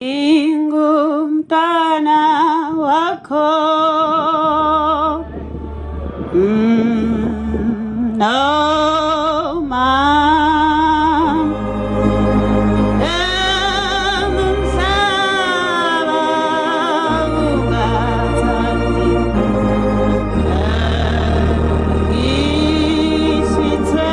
Ngingumntwana wakho noma umhlaba ungathandi ngisithe.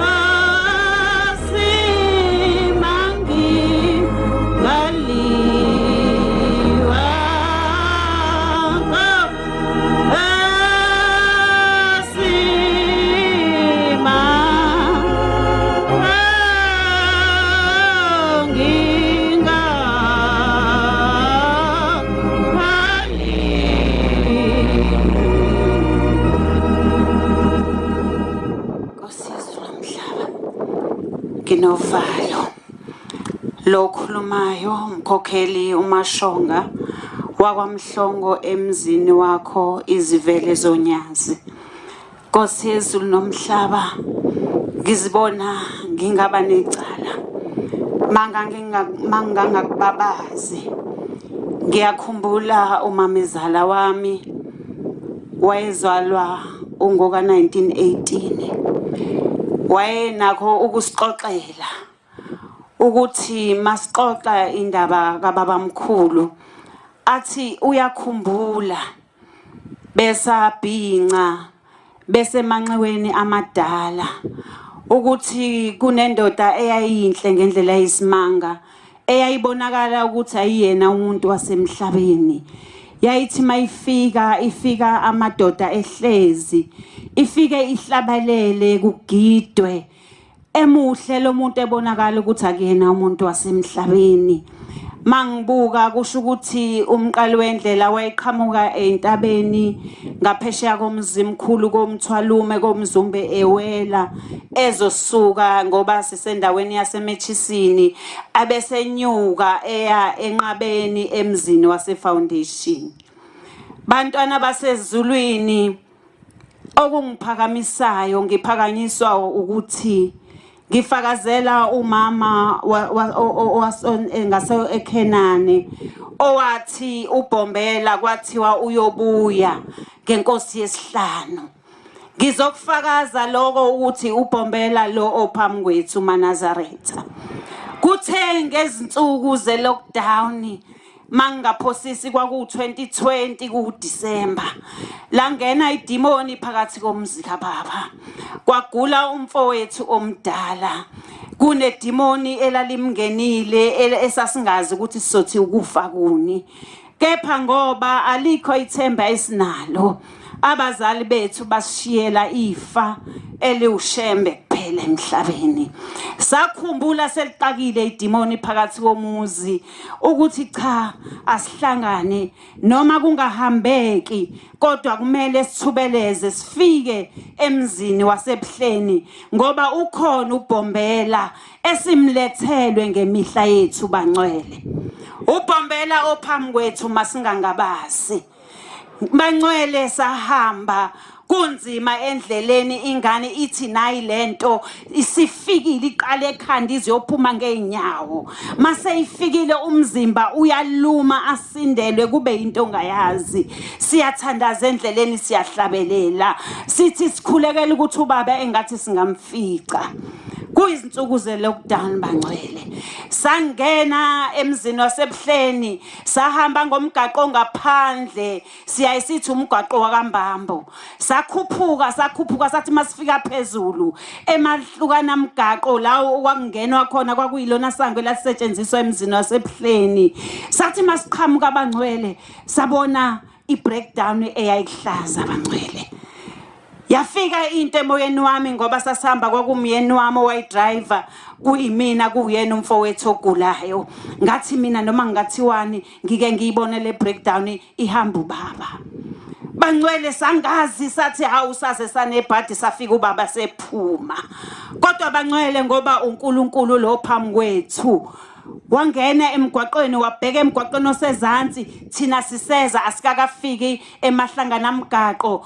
Ngingaliwa asimangingaliwa asima Nkosi yezulu nomhlaba, nginovalo. Lo okhulumayo umkhokheli uMashonga wakwaMhlongo emzini wakho izivele zonyazi. Nkosi yezulu nomhlaba, ngizibona ngingaba necala mangangakubabazi. Ngiyakhumbula umamezala wami wayezalwa ungoka 1918, wayenakho ukusixoxela ukuthi masixoxa indaba kababamkhulu athi uyakhumbula besabhinca besemanxiweni amadala ukuthi kunendoda eyayiyinhle ngendlela eyisimanga eyayibonakala ukuthi ayiyena umuntu wasemhlabeni. Yayithi mayifika ifika amadoda ehlezi, ifike ihlabelele kugidwe. Emuhle lo muntu ebonakala ukuthi akuyena umuntu wasemhlabeni. Mangibuka kusho ukuthi umqali wendlela wayeqhamuka entabeni ngaphesheya komzimkhulu komthwalume komzumbe ewela ezosuka ngoba sisendaweni yaseMethisini abesenyuka eya enqabeni emzini waseFoundation. Bantwana basezulwini, Okungiphakamisayo ngiphakanyiswa ukuthi ngifakazela umama ngase eKhenani owathi ubhombela kwathiwa uyobuya ngenkosi yesihlanu. Ngizokufakaza lokho ukuthi ubhombela lo ophambi kwethu maNazaretha. Kuthe ngezinsuku ze-lockdown mangingaphosisi kwaku-2020 kuDisemba, langena idimoni phakathi komuzi kababa, kwagula umfowethu omdala. Kunedimoni elalimngenile esasingazi ukuthi sizothi ukufa kuni, kepha ngoba alikho ithemba esinalo, abazali bethu basishiyela ifa eliwushembe kuphela emhlabeni. Sakhumbula selixakile idimoni phakathi komuzi ukuthi cha, asihlangane noma kungahambeki, kodwa kumele sithubeleze sifike emzini wasebuhleni ngoba ukhona ubhombela esimlethelwe ngemihla yethu bangcwele. Ubhombela ophambi kwethu masingangabazi. Bancwele, sahamba kunzima endleleni, ingane ithi nayi lento isifikile, iqale ekhanda iziyophuma ngeenyawo. Mase ifikile umzimba uyaluma asindelwe kube into ongayazi. Siyathandaza endleleni, siyahlabelela, sithi sikhulekela ukuthi ubaba engathi singamfica. Kuyizinsuku ze-lockdown bangcwele. Sangena emzini wasebuhleni, sahamba ngomgaqo ngaphandle, siyaye sithi umgwaqo wakambambo. Sakhuphuka sakhuphuka, sathi masifika phezulu emahlukana mgaqo lawo okwakungenwa khona kwakuyilona sango elalisetshenziswa emzini wasebuhleni. Sathi masiqhamuka abangcwele, sabona i-breakdown eyayikuhlaza bangcwele. Yafika into emoyeni wami ngoba sasihamba kwakumyeni wami owayidriver kuyimina kuwuyena umfowethu ogulayo. Ngathi mina noma ngingathiwani ngike ngiyibone le breakdown ihamba ubaba. Bangcwele sangazi sathi hawu saze sanebhadi safika ubaba sephuma. Kodwa bangcwele ngoba uNkulunkulu lo phambi kwethu. Wangena emgwaqweni wabheka emgwaqweni osezansi thina siseza asikakafiki emahlanganamgaqo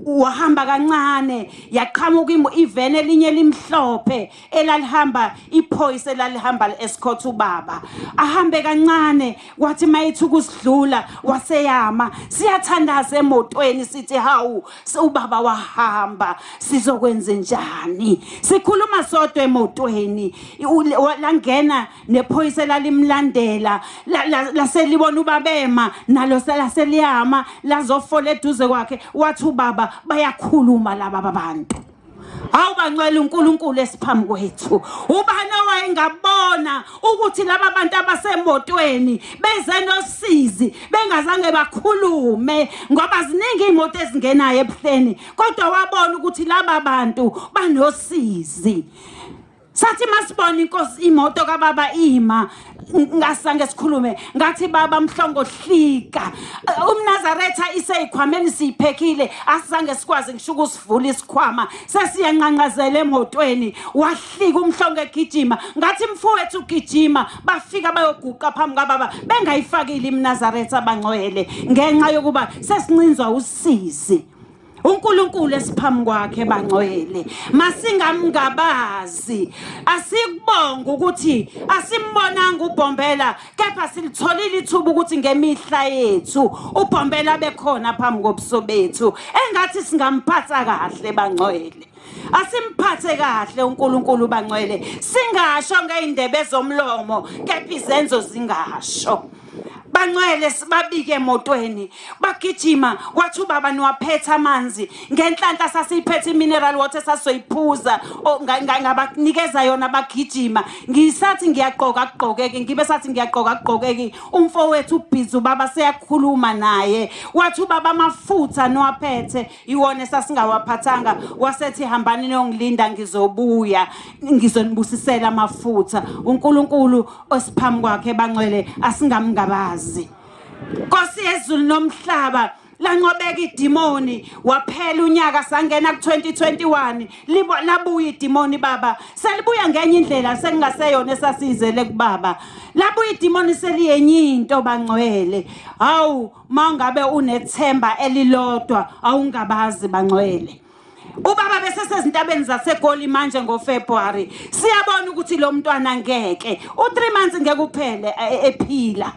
wahamba kancane yaqhamuka iveni elinye elimhlophe elalihamba iphoyisa elalihamba escort ubaba ahambe kancane kwathi mayethi ukusidlula waseyama siyathandaza emotweni sithi hawu ubaba wahamba sizokwenze njani sikhuluma sodwa emotweni langena nephoyisa elalimlandela laselibona ubabema nalo selaseliyama lazofola eduze kwakhe wathi ubaba bayakhuluma laba babantu. Hawu bangcwele uNkulunkulu esiphambi kwethu. Ubani owayengabona ukuthi laba bantu abasemotweni beze nosizi bengazange bakhulume ngoba ziningi iy'moto ezingenayo ebuhleni kodwa wabona ukuthi laba bantu banosizi. Sathi masibona inkosi imoto kababa ima ngasange sikhulume ngathi baba mhlongo hlika umNazaretha iseyikhwameni siyiphekhile asizange sikwazi ngisho ukusivula isikhwama sesiyanqanqazela emotweni wahlika umhlongo egijima ngathi mfowethu ugijima bafika bayoguqa phambi kababa bengayifakile imNazaretha bangcwele ngenxa yokuba sesincinzwa usizi. uNkulunkulu esiphambi kwakhe bangcwele masingamngabazi asikubonga ukuthi asimbonanga uBhombela kepha silitholile ithuba ukuthi ngemihla yethu uBhombela bekhona phambi kobuso bethu engathi singamphatha kahle bangcwele asimphathe kahle uNkulunkulu bangcwele singasho ngeindebe zomlomo kepha izenzo zingasho Bangcwele sibabike emotweni bagijima kwathi ubaba niwaphethe amanzi ngenhlanhla sasiyiphethe i-mineral water sasizoyiphuza ngabanikeza yona bagijima ngisathi ngiyagqoka akugqokeki ngibe sathi ngiyagqoka akugqokeki umfowethu ubhizi ubaba seyakhuluma naye wathi ubaba amafutha niwaphethe iwona esasingawaphathanga wasethi hambani niyongilinda ngizobuya ngizonibusisela amafutha uNkulunkulu osiphambi kwakhe bangcwele asingamngabazi Nkosi yezulu nomhlaba lanqobeka idimoni waphela unyaka sangena ku-2021 labuya idimoni baba selibuya ngenye indlela sekungaseyona esasiyizele kubaba labuya idimoni seliyenye into bangcwele hawu mangabe unethemba elilodwa awungabazi bangcwele Ubaba besesezintabeni zaseGoli manje ngoFebruary. Siyabona ukuthi lo mntwana ngeke. U3 months ngeke uphele e, e, ephila.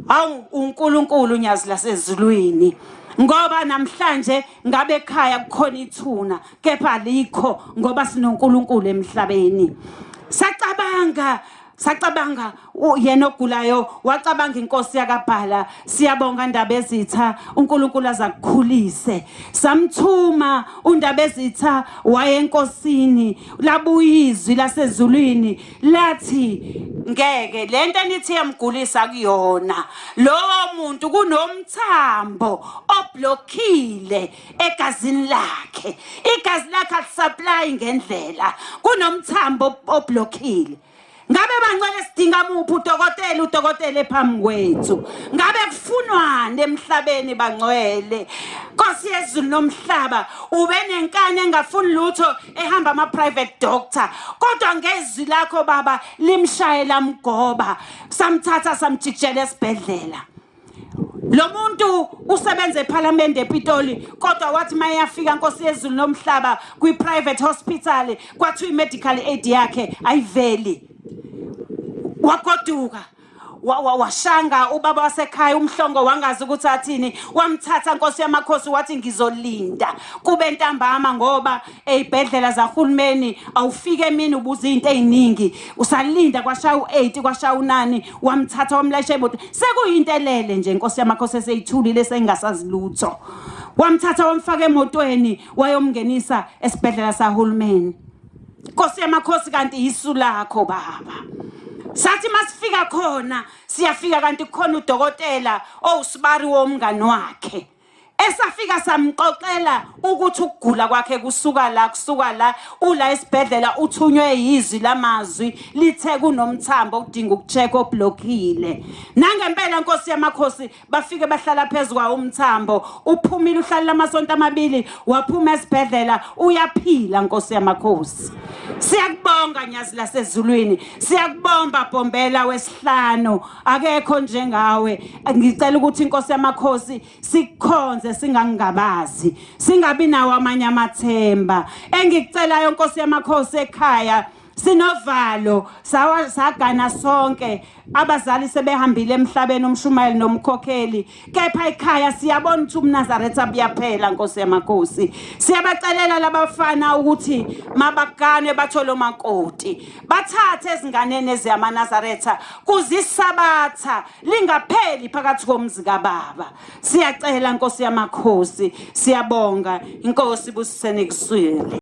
Hawu uNkulunkulu nyazi lasezulwini. Ngoba namhlanje ngabe ekhaya kukhona ithuna kepha alikho ngoba sinoNkulunkulu emhlabeni. Sacabanga Sacabanga yena ogulayo wacabanga inkosi yakabhala siyabonga ndaba ezitha uNkulunkulu azakukhulise samthuma undaba ezitha waye enkosini labuya izwi lasezulwini lathi ngeke lento enithi yamgulisa kuyona lowo muntu kunomthambo oblockile egazini lakhe igazi lakhe alisupply ngendlela kunomthambo oblockile Ngabe bangcwele sidinga muphi udokotela udokotela ephambi kwethu ngabe kufunwani emhlabeni bangcwele Nkosi yezulu nomhlaba ube nenkani engafuni lutho ehamba ama private doctor kodwa ngezwi lakho baba limshaye lamgoba samthatha samjikijela esibhedlela Lo muntu usebenza ePhalamende ePitoli kodwa wathi mayeyafika Nkosi yezulu nomhlaba kwi-private hospital kwathiwa i-medical aid yakhe ayiveli. Wagoduka washanga ubaba wasekhaya umhlongo wangazi ukuthi athini wamthatha nkosi yamakhosi wathi ngizolinda kube ntambama ngoba ey'bhedlela zahulumeni awufike emini ubuza iy'nto ey'ningi usalinda kwashaya u-8 kwashaya unani wamthatha wamlayisha imoto sekuyinto elele nje inkosi yamakhosi eseyithulile sengasazi lutho wamthatha wamfaka emotweni wayomngenisa esibhedlela sahulumeni Nkosi yamakhosi kanti yisu lakho baba sathi masifika khona siyafika kanti kukhona udokotela owusibari womngani wakhe. Esafika samxoxela ukuthi ukugula kwakhe kusuka la kusuka la ula esibhedlela uthunywe yizwi lamazwi lithe kunomthambo okudinga ukucheck oblockile. Nangempela Nkosi yamakhosi bafike bahlala phezu kwawo umthambo uphumile uhlalela amasonto amabili waphuma esibhedlela uyaphila Nkosi yamakhosi. Siyakubonga Nyazi lasezulwini siyakubomba Bhombela wesihlanu akekho njengawe ngicela ukuthi inkosi yamakhosi sikukhonze singangabazi singabi nawo amanye amathemba engikucelayo nkosi yamakhosi ekhaya sinovalo sawa sagana sonke abazali sebehambile emhlabeni umshumayeli nomkhokheli kepha ekhaya siyabona ukuthi umNazaretha buyaphela nkosi yamakhosi siyabacelela labafana ukuthi mabagane bathole omakoti bathathe ezinganeni eziyamaNazaretha kuzisabatha lingapheli phakathi komzi kababa siyacela nkosi yamakhosi siyabonga inkosi busisene kuswele.